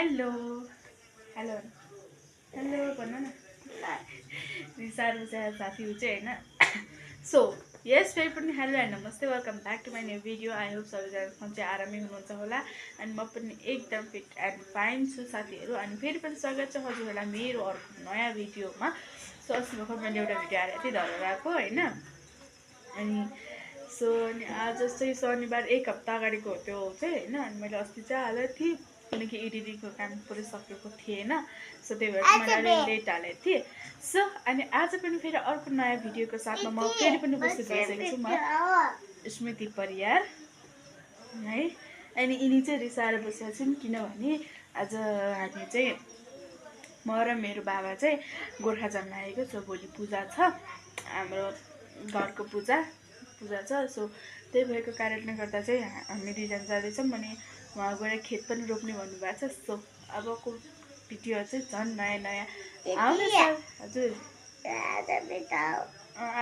hello hello hello भन्नु न साह्रो साथी हो चाहिँ होइन सो यस फेरि पनि हेलो एन्ड नमस्ते welcome back to my new video I hope सबैजना चाहिँ आरामै हुनुहुन्छ होला अनि म पनि एकदम फिट एन्ड फाइन छु साथीहरू अनि फेरि पनि स्वागत छ हजुरहरूलाई मेरो अर्को नयाँ भिडियोमा सो अस्ति भर्खर मैले एउटा भिडियो हालेको थिएँ धरेर आएको होइन अनि सो अनि आज चाहिँ शनिबार एक हप्ता अगाडिको त्यो चाहिँ होइन अनि मैले अस्ति चाहिँ हालेको थिएँ किनकि एडिटिङको काम पुरै सकेको थिएन सो त्यही भएर मैले अलिक लेट हालेको थिएँ सो अनि आज पनि फेरि अर्को नयाँ भिडियोको साथमा म फेरि पनि उपस्थित भइसकेको छु म स्मृति परियार है अनि यिनी चाहिँ रिसाएर बसेका छन् किनभने आज हामी चाहिँ म र मेरो बाबा चाहिँ गोर्खा जान आएको सो भोलि पूजा छ हाम्रो घरको पूजा छ सो त्यही भएको कारणले गर्दा चाहिँ हामी दुईजना जाँदैछौँ अनि उहाँ गएर खेत पनि रोप्ने भन्नुभएको छ सो अबको भिडियो चाहिँ झन् नयाँ नयाँ आउँदैछ हजुर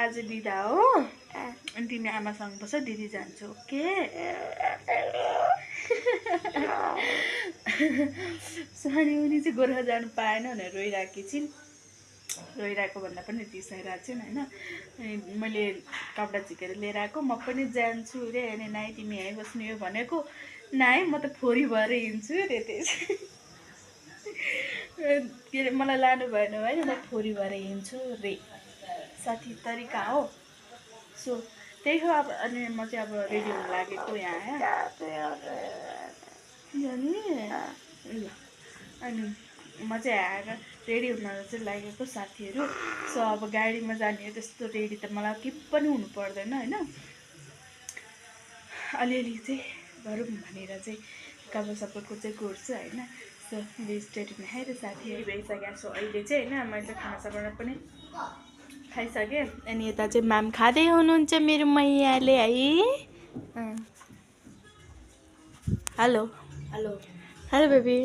आज बिदा हो अनि तिमी आमासँग बस दिदी जान्छु ओके अनि उनी चाहिँ गोर्खा जानु पाएन भनेर रोइरहेकी छिन् रोइरहेको भन्दा पनि रिसाइरहेको छिन् होइन अनि मैले कपडा झिकेर लिएर आएको म पनि जान्छु रे अनि नाइ तिमी यहीँ बस्नु हो भनेको नाइ म त फोरी भएर हिँड्छु रे त्यस के अरे मलाई लानु भएन होइन म फोरी भएर हिँड्छु रे साथी तरिका हो सो त्यही हो अब अनि म चाहिँ अब रेडी हुन लागेको यहाँ अनि म चाहिँ आएर रेडी हुन चाहिँ लागेको साथीहरू सो अब गाडीमा जाने हो त्यस्तो रेडी त मलाई के पनि हुनु पर्दैन होइन अलिअलि चाहिँ गरौँ भनेर चाहिँ कपाल सपाको चाहिँ गर्छु होइन सो भेजिटेरियन खाएर साथीहरू भइसकेको छु अहिले चाहिँ होइन मैले खानासाना पनि खाइसकेँ अनि यता चाहिँ माम खाँदै हुनुहुन्छ मेरो मैयाले है हेलो हेलो हेलो बेबी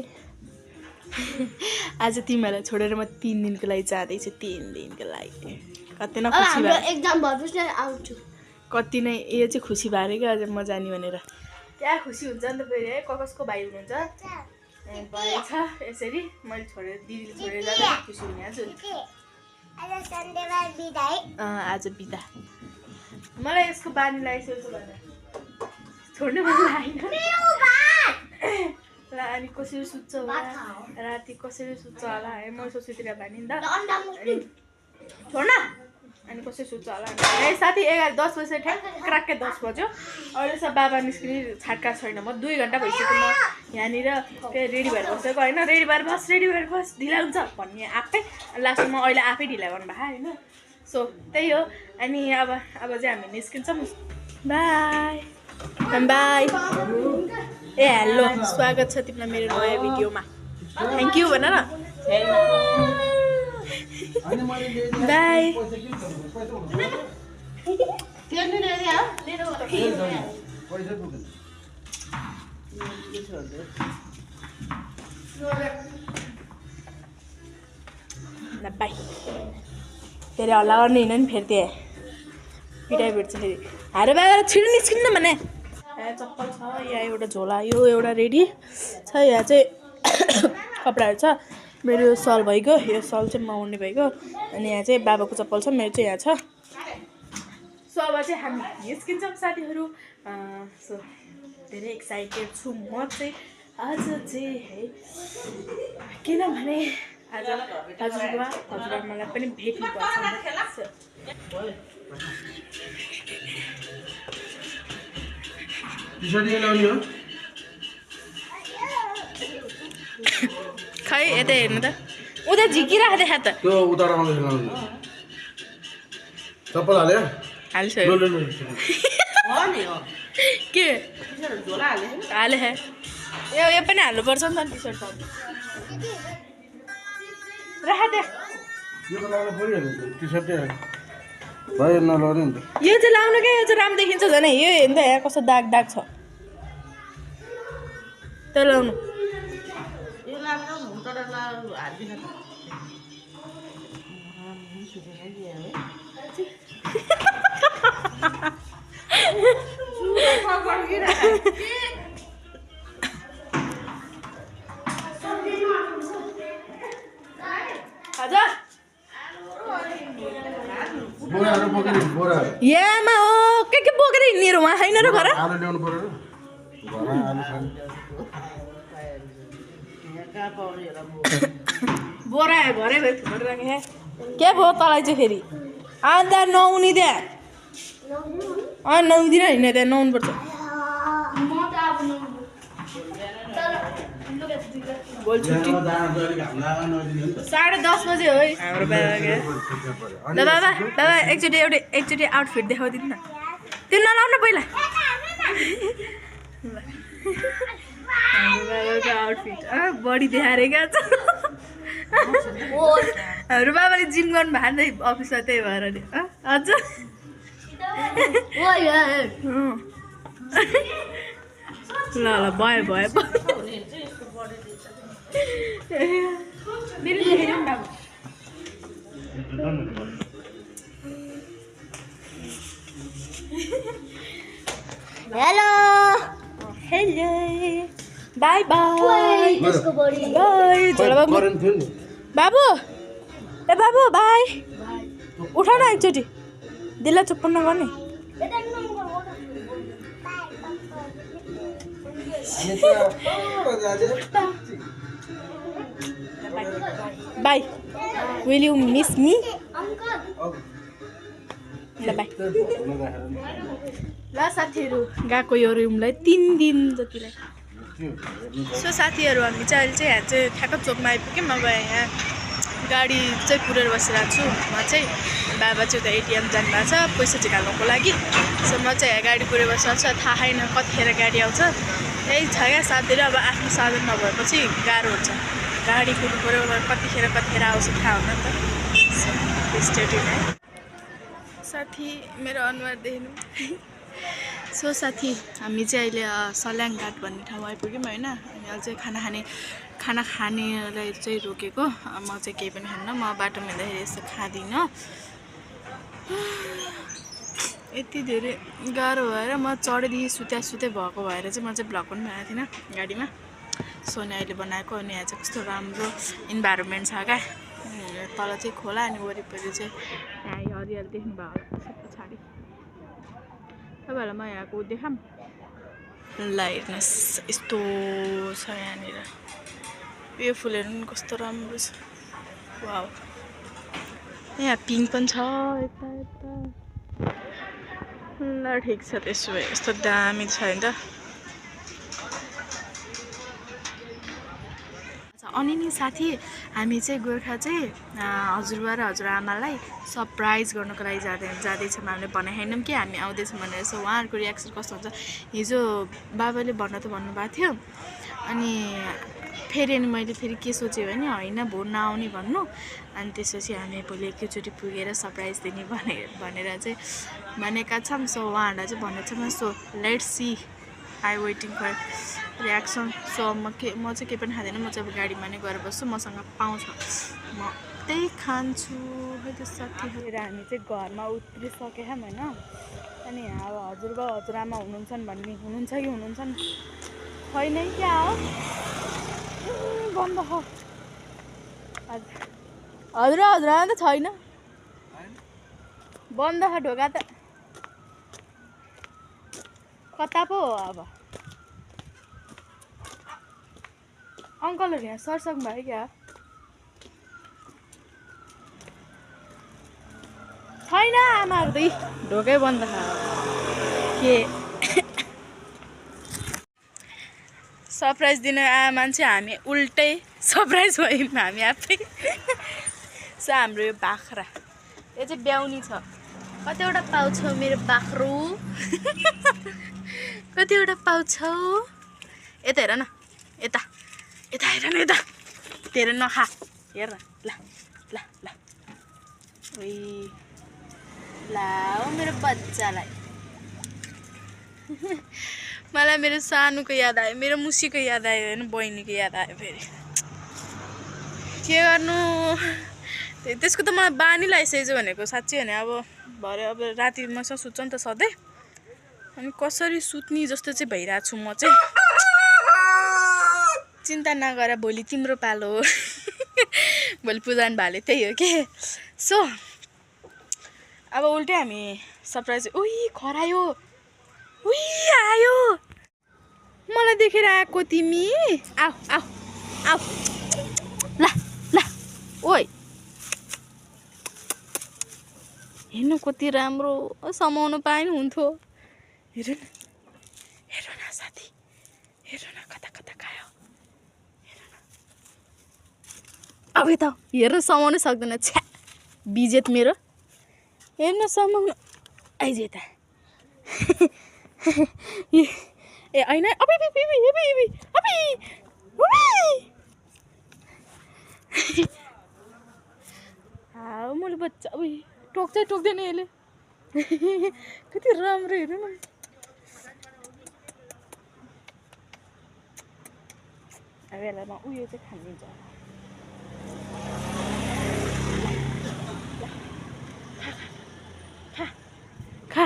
आज तिमीहरूलाई छोडेर म 3 दिनको लागि जाँदैछु 3 दिनको लागि कति न खुसी भयो एक्जाम भएपछि आउँछु कति नै यो चाहिँ खुसी भएर क्या अझ म जाने भनेर क्या खुसी हुन्छ नि त फेरि है कसको भाइ हुनुहुन्छ भएछ यसरी मैले छोडेर दिदीले छोडेर जाँदा खुसी हुने आज बिदा मलाई यसको बानी लगाइसकेको भन्दा छोड्नु मन लागेन ल अनि कसरी सुत्छ होला राति कसरी सुत्छ होला है म सोचेतिर भने नि त छोड्न अनि कसरी सुत्छ होला ए साथी 10 बजे क्राक्कै 10 बज्यो अहिले सब बाबा निस्किने छाटका छैन म 2 घन्टा भइसक्यो म यहाँनिर त्यो रेडी भएर बसेको होइन रेडी भएर बस ढिला हुन्छ भन्ने आफै लास्टमा अहिले आफै ढिला गर्नुभयो होइन सो त्यही हो अनि अब चाहिँ हामी निस्किन्छौँ बाई बाई ए हेलो स्वागत छ तिमीलाई मेरो नयाँ भिडियोमा थ्याङ्क यू भन न बाई बाई फेरि हल्ला गर्ने होइन नि फेरि त्यहाँ पिटाइ भेट्छ फेरि हारे बाबा छिटो निस्किनु भने यहाँ चप्पल छ यहाँ एउटा झोला यो एउटा रेडी छ यहाँ चाहिँ कपडाहरू छ मेरो सल भइगयो यो सल चाहिँ मगाउने भइगयो अनि यहाँ चाहिँ बाबाको चप्पल छ मेरो चाहिँ यहाँ छ सो अब चाहिँ हामी निस्किन्छौँ साथीहरू सो धेरै एक्साइटेड छु म चाहिँ आज चाहिँ है किनभने आज हजुरआमालाई पनि भेट्नुपर्छ खै यता हेर्नु त उता झिकिरहेको देखा त त्यो उता चप्पल हाल्यो हाल्छ के हाले है यो पनि हाल्नुपर्छ नि त टी सर्ट राख यो चाहिँ लाउनु क्या यो चाहिँ राम्रो देखिन्छ झन् यो हेर्नु त यहाँ कस्तो दाग छ त्यो लाउनु यामा हो के बोकेर हिँड्नेहरू उहाँ छैन र घर बोरा घरै भयो थुप्रो राखे के भयो तँलाई चाहिँ फेरि अन्त नहुने त्यहाँ नुहाउँदिन हिँड्ने त्यहाँ नुहाउनुपर्छ भोलि छुट्टी 10:30 बजे हो है हाम्रो बाबा दादा एकचोटि आउटफिट देखाउदिनु न त्यो नलाउनु पहिला हाम्रो बाबाको आउटफिट बडी देखाएर क्या हाम्रो बाबाले जिम गर्नु भएको नि अफिसमा त्यही भएर नि हजुर ल भयो हेलो बाई बाई बाबु ए बाबु बाई उठ न एकचोटि दिल्ला चुप्प नगर्ने by will you miss me ल बाई ल साथीहरू गएको यो रुमलाई 3 दिन जतिलाई सो साथीहरू हामी चाहिँ अहिले चाहिँ यहाँ चाहिँ ठ्याक्क चोकमा आइपुग्यौँ अब यहाँ गाडी चाहिँ कुरेर बसिरहेको छु म चाहिँ बाबा चाहिँ उता एटिएम जानुभएको छ पैसा झिकाल्नुको लागि सो म चाहिँ यहाँ गाडी कुरेर बसिरहेको छु थाहा छैन कतिखेर गाडी आउँछ यही छ क्या साथीहरू अब आफ्नो साधन नभएपछि गाह्रो हुन्छ गाडी कुर्नु पऱ्यो कतिखेर आउँछ थाहा हुन त स्टेटी नै साथी मेरो अनुहार देख्नु सो साथी हामी चाहिँ अहिले सल्याङ घाट भन्ने ठाउँ आइपुग्यौँ होइन अनि अहिले चाहिँ खाना खानेलाई चाहिँ रोकेको म चाहिँ केही पनि खान्न म बाटोमा हिँड्दाखेरि यस्तो खाँदिनँ यति धेरै गाह्रो भएर म चढेदेखि सुते भएको भएर चाहिँ म चाहिँ भ्लग पनि बनाएको थिइनँ गाडीमा सोनी अहिले बनाएको अनि यहाँ चाहिँ कस्तो राम्रो इन्भाइरोमेन्ट छ क्या तल चाहिँ खोला अनि वरिपरि चाहिँ यहाँ हरियाली देख्नु भयो पछाडि तपाईँहरूलाई म यहाँको देखाऊँ ल हेर्नुहोस् यस्तो छ यहाँनिर यो फुलहरू पनि कस्तो राम्रो छ वाउ यहाँ पिङ्क पनि छ यता ल ठिक छ त्यसो भए यस्तो दामी छ नि त अनि नि साथी हामी चाहिँ गोर्खा चाहिँ हजुरबा र हजुरआमालाई सरप्राइज गर्नको लागि जाँदैछौँ हामीले भनेको छैनौँ कि हामी आउँदैछौँ भनेर सो उहाँहरूको रियाक्सन कस्तो हुन्छ हिजो बाबाले भन्नुभएको थियो अनि मैले फेरि के सोचेँ भने होइन भो नआउने भन्नु अनि त्यसपछि हामी भोलि एकैचोटि पुगेर सरप्राइज दिने भनेर चाहिँ भनेका छौँ सो उहाँहरूलाई चाहिँ भनेको छौँ so let's see I waiting for reaction so म चाहिँ केही पनि खाँदैन म चाहिँ अब गाडीमा नै गएर बस्छु मसँग पाउँछ म त्यही खान्छु है त्यो साथीहरू हामी चाहिँ घरमा उत्रिसकेका होइन अनि अब हजुरबा हजुरआमा हुनुहुन्छ कि हुनुहुन्छन् छैन क्या हो बन्द हो हजुरआमा त छैन बन्द छ ढोका त कता पो हो अब अङ्कलहरू यहाँ सरसङ भयो क्या छैन आमाहरू त ढोकै बन्द छ के सरप्राइज दिन आए मान्छे हामी उल्टै सरप्राइज भयौँ हामी आफै सो हाम्रो यो बाख्रा यो चाहिँ ब्याउनी छ कतिवटा पाउँछौ मेरो बाख्रो कतिवटा पाउँछौ यता हेर न यता हेर न यता तेरो नखा हेर न ल ल ल ला मेरो बच्चालाई मलाई मेरो सानोको याद आयो मेरो मुसीको याद आयो होइन बहिनीको याद आयो फेरि के गर्नु त्यसको त मलाई बानी लगाइसकेछु भनेको साँच्चै भने अब भरे अब राति मसँग सुत्छ नि त सधैँ अनि कसरी सुत्ने जस्तो चाहिँ भइरहेको छु म चाहिँ चिन्ता नगर भोलि तिम्रो पालो हो भोलि पूजान भाले त्यही हो के सो अब उल्टै हामी सरप्राइज उही खरायो उही आयो मलाई देखेर आएको तिमी आऊ आऊ आऊ ल ल ओइ हेर्नु कति राम्रो समाउनु पाए नि हुन्थ्यो हेर्नु न साथी हेर्नु न कता कता गयो हेर्नु न अब त हेर्नु समाउनै सक्दैन छ्या बिजेत मेरो हेर्नु समाउनु आइज यता ए होइन अबे हाउ मैले बच्चा उही टोक्दैन यसले कति राम्रो हेर्नु न अब यसलाई म उयो चाहिँ खानिदिन्छ खा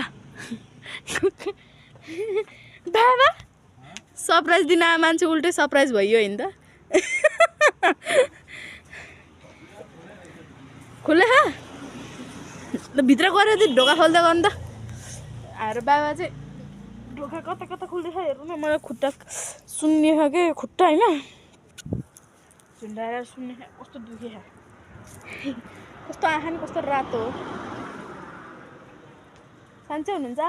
बाबा सरप्राइज दिन आए मान्छे उल्टै सरप्राइज भयो होइन त खुल्ला ल भित्र गएर चाहिँ ढोका खोल्दै गर्नु त आएर बाबा चाहिँ ढोका कता कता खोल्दैछ हेर्नु न मलाई खुट्टा सुन्ने छ के खुट्टा होइन झुन्डाएर सुन्ने कस्तो दुखे छ कस्तो आँखा नि कस्तो रातो हो सन्चै हुनुहुन्छ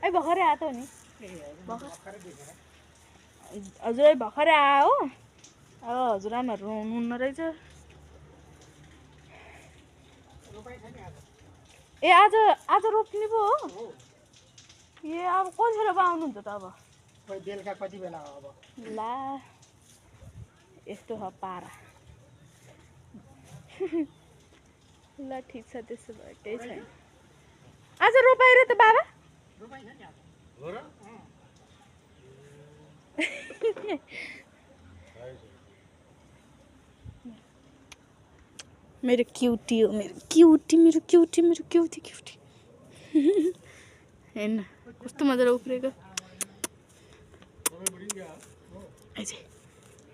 ए भर्खरै आएको त हो नि हजुर भर्खरै आयो हो अब हजुरआमाहरू हुनुहुन्न रहेछ ए आज रोप्ने पो हो ए अब कतिखेर पो आउनुहुन्छ त अब बेलुका कति बेला हो अब ला यस्तो छ पारा ल ठिक छ त्यसो भए केही छैन आज रोपाइ र त बाबा मेरो क्युटी हो मेरो क्युटी हेर्न कस्तो मजाले उफ्रेको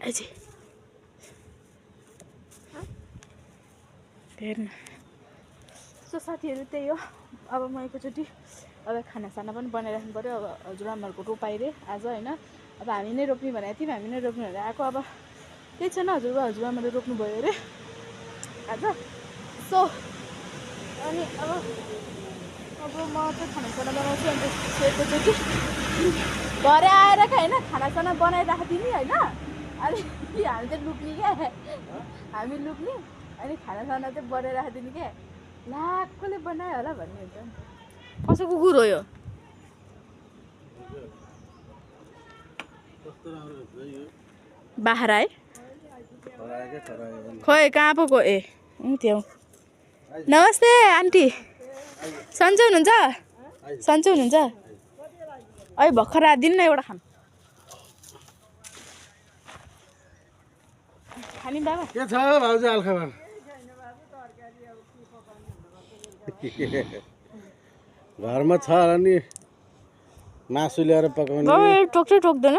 अझै हेर्न सो साथीहरू त्यही हो अब म एकैचोटि अब खानासाना पनि बनाइराख्नु पऱ्यो अब हजुरआमाहरूको रोपाइ रे आज होइन अब हामी नै रोप्ने भनेको थियौँ हामी नै रोप्ने भनेर आएको अब केही छैन हजुरआमाले रोप्नुभयो अरे आज सो अनि अब म चाहिँ खानासाना बनाउँछु अन्त एकैचोटि घरै आएर क्या होइन खानासाना बनाइराखिदिने होइन अनि हामी चाहिँ लुक्ने क्या हामी लुक्ने अनि खानासाना चाहिँ बनाइराखिदिने क्या ला कसले बनायो होला भन्ने हुन्छ नि कसो कुकुर हो यो बाख्रा है खोइ कहाँ पो गयो ए त्यो नमस्ते आन्टी सन्चै हुनुहुन्छ अहिले भर्खर आदिन न एउटा खाने बाबा के छ भाउजू हालखबर घरमा छ र नि मासु ल्याएर पकाउने टोक्दैन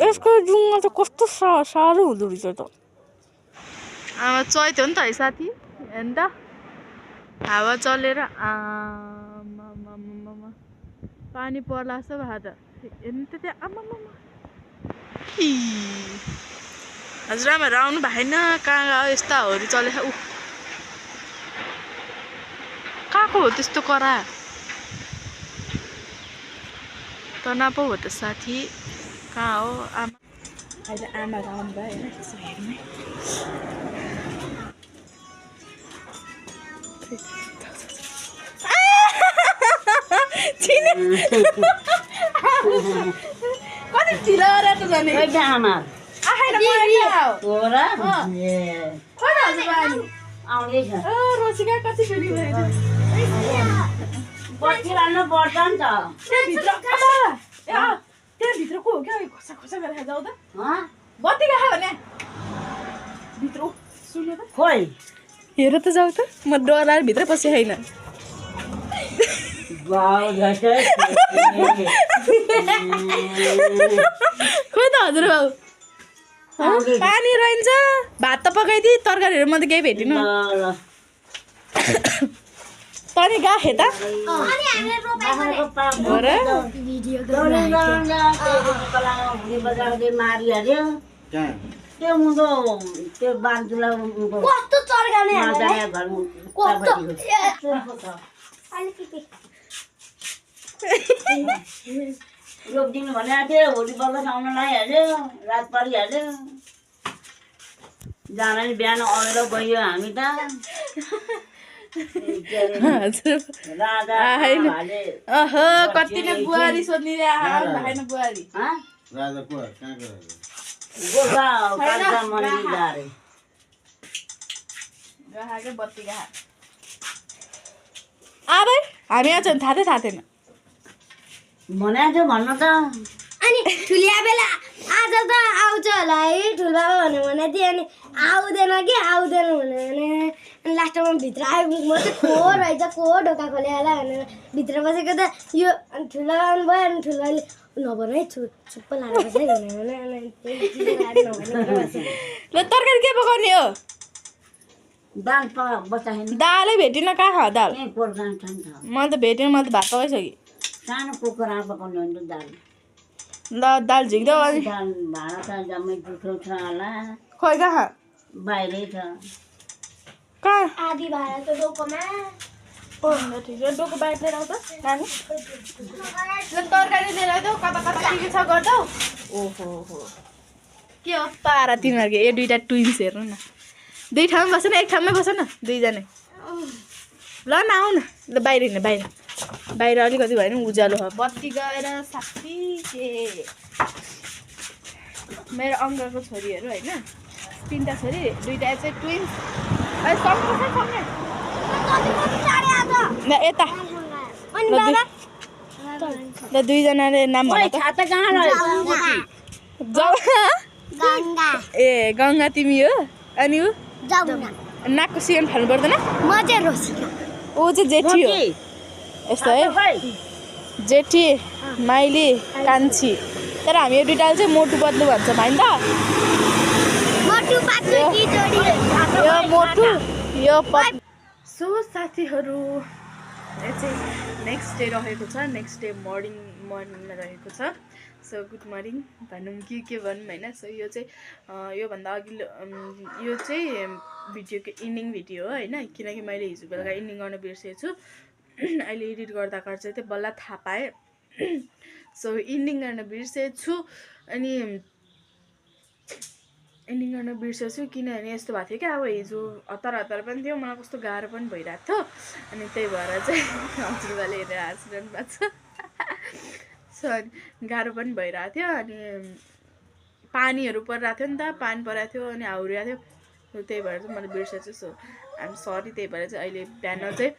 यसको जुङ्गा चाहिँ कस्तो साह्रो हुँदो रहेछ त आमा चैत हो नि त है साथी हेर्नु त हावा चलेर पानी पर्ला जस्तो भयो त हेर्नु त त्यहाँ आमा हजुरआमाहरू आउनु भएन कहाँ गयो यस्ताहरू चलेछ ऊ कहाँको हो त्यस्तो करा तनापो हो त साथी कहाँ हो आमा अहिले आमा आउनु भयो होइन त्यसो हेर्नु कति ढिलो गरेर त जाने रोसिका कति फेरि बसिरहनु पर्छ नि त त्यहाँभित्र को हो क्या खोसा खोसा गरेर जाऊ त बत्ती गयो भने भित्र सुन्यो त खोइ हेर त जाऊ त म डराएर भित्र पसे होइन खोइ त हजुर बाबु पानी रहन्छ भात त पकाइदिए तरकारीहरू म त केही भेटिनँ तनी गा खेता मारिहाल्यो कहाँ त्यो मुदो त्यो बाँधुलाई कस्तो चर्काउने रोकिदिनु भनेको थियो भोलि पल्ट आउन लगाइहाल्यो रात परिहाल्यो जाँदा नि बिहान अमेर गयो हामी त राजा भाले अहो कति नै बुहारी सोध्ने भएन बुहारी राजा को कहाँ गयो गोर्खा कालका मन्दिर जारे गहाकै बत्ती गहा आबै हामी आज थाहा थिएन भनेको थियो भन्नु त अनि ठुलिया बेला आज त आउँछ होला है ठुलबाबा भनेको थियो अनि आउँदैन कि आउँदैन भने अनि लास्टमा भित्र आयो म चाहिँ को रहेछ को ढोका खोले होला भनेर भित्र बसेको त यो अनि ठुलबाबा भयो अनि ठुलबाले नभन है चुप्प लाएर बस है ल तरकारी के पकाउने हो दाल बस्दाखेरि दालै भेटिन कहाँ खा दाल त्यहीँ पोर्खान छ नि त मैले त भेटिनँ मैले त भात पकाइसकेँ सानो कुकुर पकाउनु हुन्छ दाल ल दाल झिक्दो अनि दाल भाँडा त जम्मै जुठो छ होला खोइ कहाँ बाहिरै छ कहाँ आधी भाडा त डोकोमा ठिक छ डोको बाहिर लिएर आउँछ नानी ल तरकारी लिएर आइदेऊ कता कता के छ गर्छौ ओहो हो के हो तारा तिमीहरूको यो दुइटा ट्विन्स हेर्नु न दुई ठाउँमा बस न एक ठाउँमै बस न दुईजना ल न आऊ न ल बाहिर हिँड्नु बाहिर अलिकति भयो नि उज्यालो भयो बत्ती गएर साथी के मेरो अङ्कलको छोरीहरू होइन 3टा छोरी 2टा चाहिँ ट्विन्स सँगै यता ल दुईजनाले नाम भन त छाता कहाँ रहेछ ए गङ्गा तिमी हो अनि ऊ नाकको सिएन फाल्नु पर्दैन म चाहिँ रोसिना ऊ चाहिँ जेठी हो यस्तो है जेठी माइली कान्छी तर हामी यो दुइटाले चाहिँ मोटु बद्लु भन्छ भाइ त यो मोटु यो सो साथीहरू यो चाहिँ नेक्स्ट डे रहेको छ नेक्स्ट डे मर्निङमा रहेको छ सो गुड मर्निङ भनौँ के भनौँ होइन सो यो चाहिँ योभन्दा अघिल्लो यो चाहिँ भिडियोको इन्डिङ भिडियो हो होइन किनकि मैले हिजो बेलुका इन्डिङ गर्न बिर्सेको छु अहिले एडिट गर्दा चाहिँ बल्ल थाहा पाएँ सो इन्डिङ गर्न बिर्सेको छु अनि इन्डिङ गर्न बिर्सेको छु किनभने यस्तो भएको थियो क्या अब हिजो हतार पनि थियो मलाई कस्तो गाह्रो पनि भइरहेको थियो अनि त्यही भएर चाहिँ हजुरबाले हेरेर हाँसिरहनु भएको छ सो गाह्रो पनि भइरहेको थियो अनि पानीहरू परिरहेको थियो नि त पानी परिरहेको थियो अनि हाउरिरहेको थियो त्यही भएर चाहिँ मैले बिर्सेको छु सो आइएम सरी त्यही भएर चाहिँ अहिले बिहान चाहिँ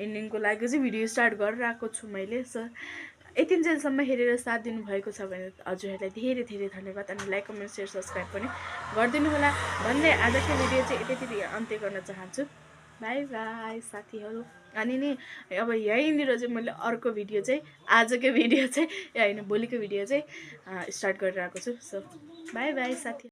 इन्डिङको लागि चाहिँ भिडियो स्टार्ट गरिरहेको छु मैले सो यतिन्जेलसम्म हेरेर साथ दिनुभएको छ भने हजुरहरूलाई धेरै धेरै धन्यवाद अनि लाइक कमेन्ट सेयर सब्सक्राइब पनि गरिदिनु होला भन्दै आजको भिडियो चाहिँ यतितिर अन्त्य गर्न चाहन्छु बाई बाई साथीहरू अनि नि अब यहीँनिर चाहिँ मैले अर्को भिडियो चाहिँ आजको भिडियो चाहिँ होइन भोलिको भिडियो चाहिँ स्टार्ट गरिरहेको छु सो बाई बाई साथी